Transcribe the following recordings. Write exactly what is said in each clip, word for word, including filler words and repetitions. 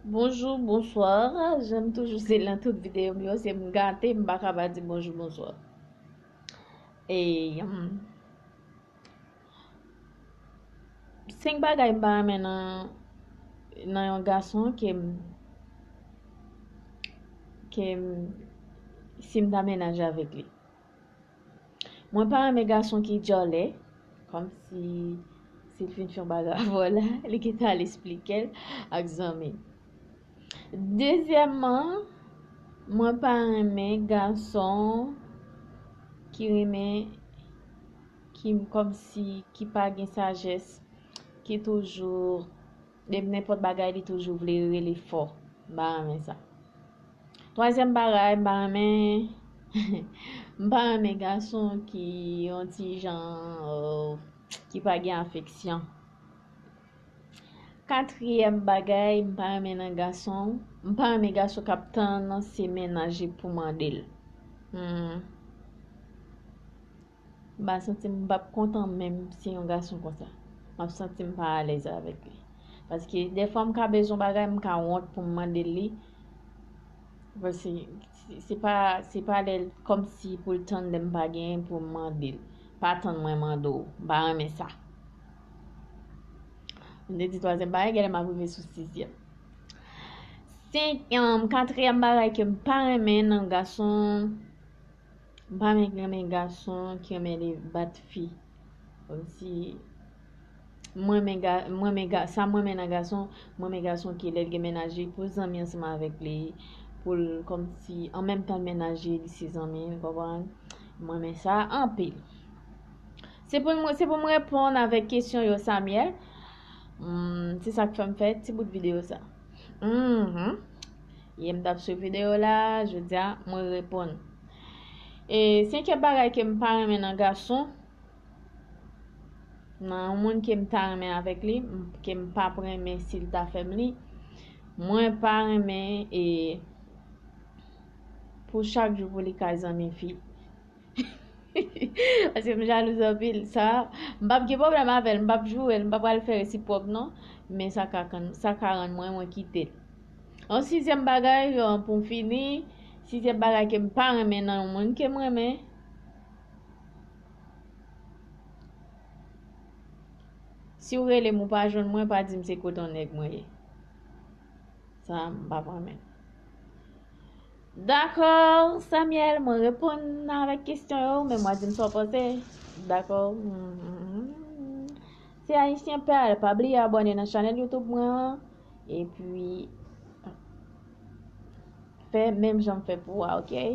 Bonjou, bonswa. Jan m toujou se nan tout videyo m yo, se m gate, m pa ka pa di bonjou, bonswa. E, hmm, senk bagay m pa renmen nan, nan yon gason ke m, ke m, si m ta menaje avèk li. Mwen pa renmen gason ki djòlè, kòmsi si l fin fè yon bagay avè w la, li gentan al esplike l ak zanmi l. Dezyèmman, mwen pa renmen gason ki renmen, ki kòmsi, ki pa gen sajès, ki toujou, de nenpòt bagay, li toujou vle rele fò. M pa renmen sa. Twazyèm bagay, m pa renmen, m pa renmen gason ki yon ti jan, euh, ki pa gen afeksyon. Katriyèm bagay, m pa renmen nan gason, m pa renmen gason k ap tann se mennaj li pou mande l. Hmm. M pa santi m, m p ap kontan menm si yon gason konsa. M ap santi m pa alèz avèk li. Paske dèfwa m ka bezwen bagay, m ka wont pou m mande l li. Paske se, se pa, se pa lè l kòmsi pou l tann lè m pa genyen pou m mande l. Pa tann mwen mande w. M pa renmen sa. M te di twazyèm bagay, genlè m ap rive sou sizyèm. Senk, um, katriyèm bagay ke m pa renmen nan gason, m pa renmen gason ki renmen li bat fi. Kòmsi mwen renmen ga-, mwen renmen ga-, sa mwen renmen nan gason, mwen renmen gason ki lè l gen mennaj li, pou zanmi ansanm avèk li, pou l kòmsi an menm tan l mennaj li, li se zanmi l, konprann? Mwen renmen sa anpil. Se pou mwen, se pou mwen reponn avèk kesyon yo, Samuel. Hmm, se sa k fè m fè ti bout videyo sa. Mhm. Yè m t ap sou videyo la, jodi a, mwen reponn. E senkyèm bagay ke m pa renmen nan gason, nan yon moun ke m ta renmen avèk li, m, ke m p ap renmen si l ta fè m li, mwen pa renmen e pou chak jou pou li kay zanmi fi. Paske m jalouz anpil. Sa, m p ap gen pwoblèm avè l, m p ap joure l, m pa pral fè resipròk non. Men sa ka, sa ka rann mwen, mwen kite l. Yon sizyèm bagay, yon, pou m fini, sizyèm bagay ke m pa renmen nan yon moun ke m renmen. Si w rele m, ou pa jwenn mwen, pa di m se kote yon nèg mwen ye. Sa, m pa renmen. Dakò, Samuel, mwen reponn avèk kesyon yo, men mwen di m sa w panse. Dakò. Mhm. Se Ayisyen Pèl, pa bliye abòne nan chanèl YouTube mwen an. Epi, fè menm jan m fè pou ou a, oke?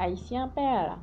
Ayisyen Pèl.